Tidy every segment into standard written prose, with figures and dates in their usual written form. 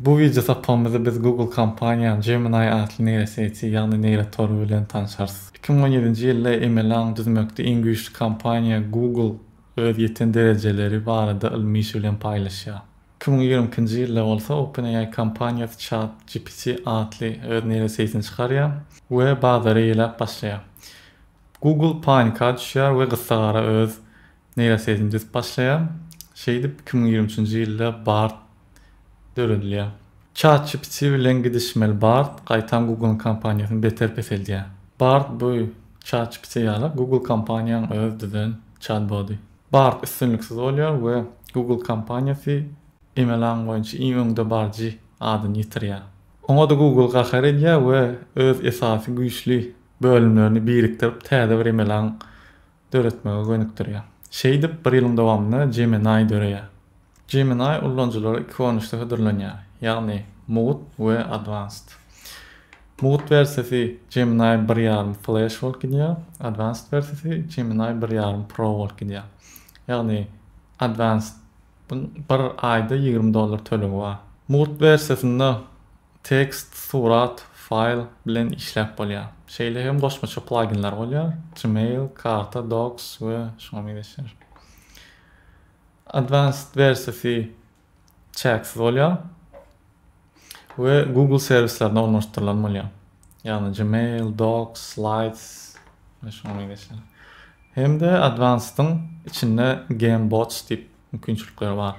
Bu wideo sapagymyzda biz Google kompaniýanyň Gemini atly neýroseti, ýagny neýrotory bilen tanşarys. 2017-nji ýylda emeli aň düzmekde iň güýçli kompaniýa Google öz ýeten derejeleri barada ylmy işi bilen paýlaşýar. 2022-nji ýylda bolsa OpenAI kompaniýasy ChatGPT atly öz neýrosetini çykarýar we bazary eýeläp başlaýar. Google panika düşýär we gyssagara öz neýrosetini düzüp başlaýar. Şeýdip 2023-nji ýylda Bard döredilýär. ChatGPT bilen gidişmeli Bard gaýtam Google-yň kompaniýasyny beter peseldýär. Bard bu ChatGPT ýaly Google kompaniýaň öz düzen chatbody. Bard üstünliksiz bolýar we Google kompaniýasy emeli aň boýunça iň öňdebaryjy adyny ýitirýär. Oňa-da Google gahar edýär we öz esasy güýçli bölümlerini birikdirip täze bir emeli aň döretmege gönükdirýär. Şeýdip, bir ýylyň dowamynda Gemini döreýär. Gemini ulanyjylara iki görnüşde hödürlenýär, ýagny mugt we Advanced. Mugt wersiýasy Gemini bir ýarym Flash bolup gidýär, Advanced wersiýasy Gemini bir ýarym Pro bolup gidýär. Ýagny Advanced-yň bir aýda 20 dollar tölegi bar. Mugt wersiýasynda Tekst, surat, faýl bilen işläp bolýar. Şeýle hem goşmaça plaginler bolýar, Gmail, karta, Docs we şuňa meňzeşler. Advanced wersiýasy çäksiz bolýar we Google serwislerine ornaşdyrylan bolýar. Ýagny Gmail, Docs, Slides we şuňa meňzeşler. Hem-de Advanced-yň içinde GMBots diýip mümkinçilikleri bar.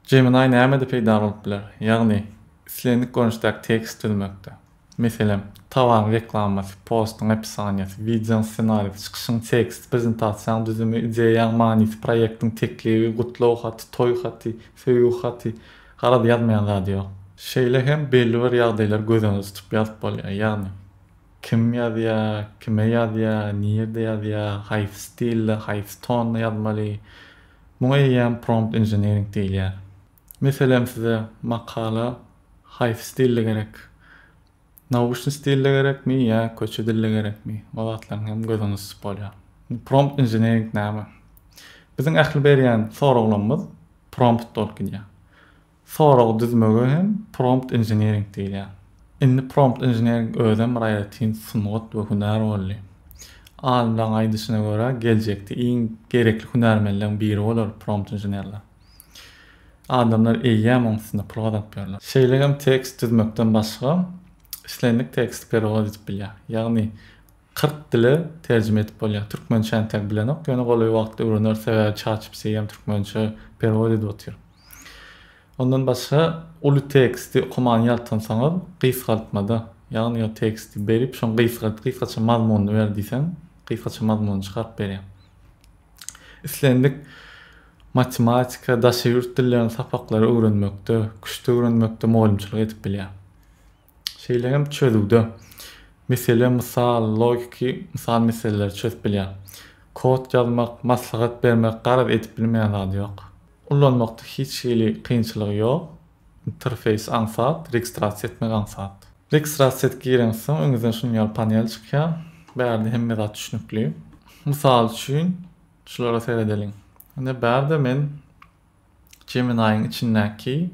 Gemini nämede peýdaly bolup biler? Ýagny, islendik görnüşdäki tekst düzmekde. Meselem, towaryň reklamasy, postuň opisaniýasy, wideoň ssenarisi, çykyşyň teksti, prezentasiýaň düzümi, ideýaň manysy, proýektiň teklibi, gutlag haty, toý haty, söýgi haty, garaz ýazmaýan zady ýok. Şeýle hem belli bir ýagdaýlary göz öňünde tutup ýazyp bolýar. Ýagny, kim ýazýar, kime ýazýar, nirde ýazýar, haýsy stilde, haýsy tonda ýazmaly. Muňa eýýäm prompt engineering diýilýär. Meselem size makala haýsy stilde gerek? Nauçnyý stilde gerekmi ýa köçe dilde gerekmi? O zatlaryň hem göz öňünde tutup bolýar. Prompt engineering näme? Biziň ähli berýän soraglarymyz prompt bolup gidýär. Sorag düzmege hem prompt engineering diýilýär. Indi prompt engineering özem bir aýratyn sungat we hünär boldy. Alymlaryň aýdyşyna görä, geljekde iň gerekli hünärmenleriň biri bolar prompt inženerler. Adamlar eýýäm oň üstünde pul gazanyp ýörler. Şeýle hem tekst düzmekden başga, islendik teksti perewod edip bilýär. Ýagny 40 dile terjime edip bolýar. Türkmençe entek bilenok, ýöne golaý wagtda öwrener, sebäbi ChatGPT hem türkmençe perewod edip otyr. Ondan başga uly teksti okamany ýaltansaňyz, gysgaltmada, ýagny o teksti berip, şoň gysgalt, gysgaça mazmunyny ber diýseň, gysgaça mazmunyny çykaryp berýär. Islendik matematika, daşary ýurt dillerini sapaklary öwrenmekde, küşt öwrenmekde mugallymçylyk edip bilýär. Şeýle hem çözüwde mesele, mysal, logiki mysal meseleleri çözüp bilýär. Kod ýazmak, maslahat bermek, garaz edip bilmeýän zady ýok. Ullanmakda hiç hili kynçylygy ýok. Interfeýs aňsat, registrasiýa etmek aňsat. Registrasiýa edip gireňizsoň öňüňizden şunuň ýaly panel çykýar. Bärde hemme zat düşnükli. Mysal üçin, şulara seredeliň. Ine bärde men Gemini-iň içindäki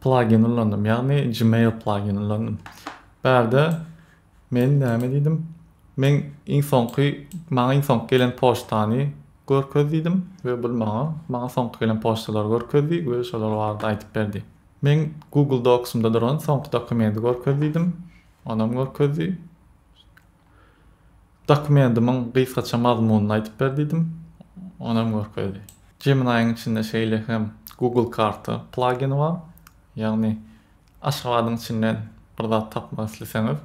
plugin ullandym, ýagny Gmail plugin ullandym. Bärde men näme diýdim? Men iň soňky, maňa iň soňky gelen poçtany görkez diýdim we bul maňa maňa soňky gelen poçtalary görkezdi we şolar barada aýdyp berdi. Men Google Docs-ymda duran soňky dokumenti görkez diýdim, onam görkezdi. Dokumentimiň gysgaça mazmunyny aýdyp ber diýdim, onam görkezdi. Gemini-iň içinde şeýle hem Google Karta plugini bar. Ýagny Aşgabadyň içinden bir zat tapmak isleseňiz,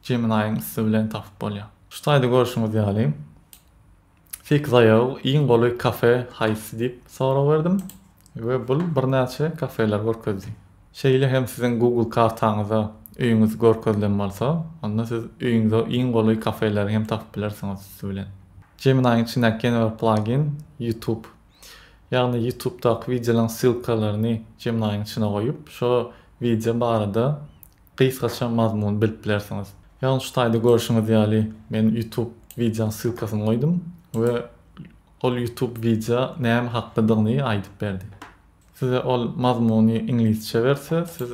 Gemini-iň üsti bilen tapyp bolýar. Şu taýda görşüňiz ýaly, Sekizaýagyň iň goly kafe haýsy diýip sorag berdim we bul birnäçe kafeler görkezdi. Şeýle hem siziň Google kartaňyza öýüňiz görkezilen bolsa, onda siz öýüňize iň goly kafeleri hem tapyp bilersiňiz üsti bilen. Gemini-iň içindäki ýene bir plugin YouTube. Ýagny YouTube-daky wideolaryň ssylkalaryny Gemini-iň içine goýup, şo wideo barada gysgaça mazmuny bilip bilersiňiz. Ýagny şu taýda görşüňiz ýaly men YouTube wideoň ssylkasyny goýdum we ol YouTube wideo näme hakdadygyny aýdyp berdi. Size ol mazmuny iňlisçe berse, siz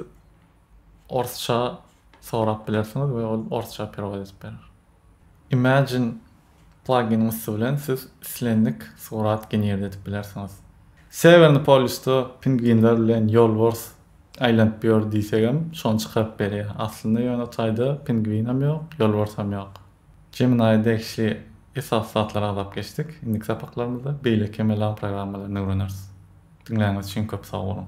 orsça sorap bilersiňiz we ol orsça perewod edip berer. Imagine pluginiň üsti bilen siz islendik surat generir edip bilersiňiz. Sewerny polýusda pingwinler bilen ýolbars aýlanyp ýör diýsegem şony çykaryp berýär. Aslynda ýöne o taýda pingwinem ýok, ýolbarsam ýok. Gemini-ä degişli esasy zatlary agzap geçdik. Indiki sapaklarymyzda beýleki MLA programmalaryny öwreneris. Diňläniňiz üçin köp sag boluň.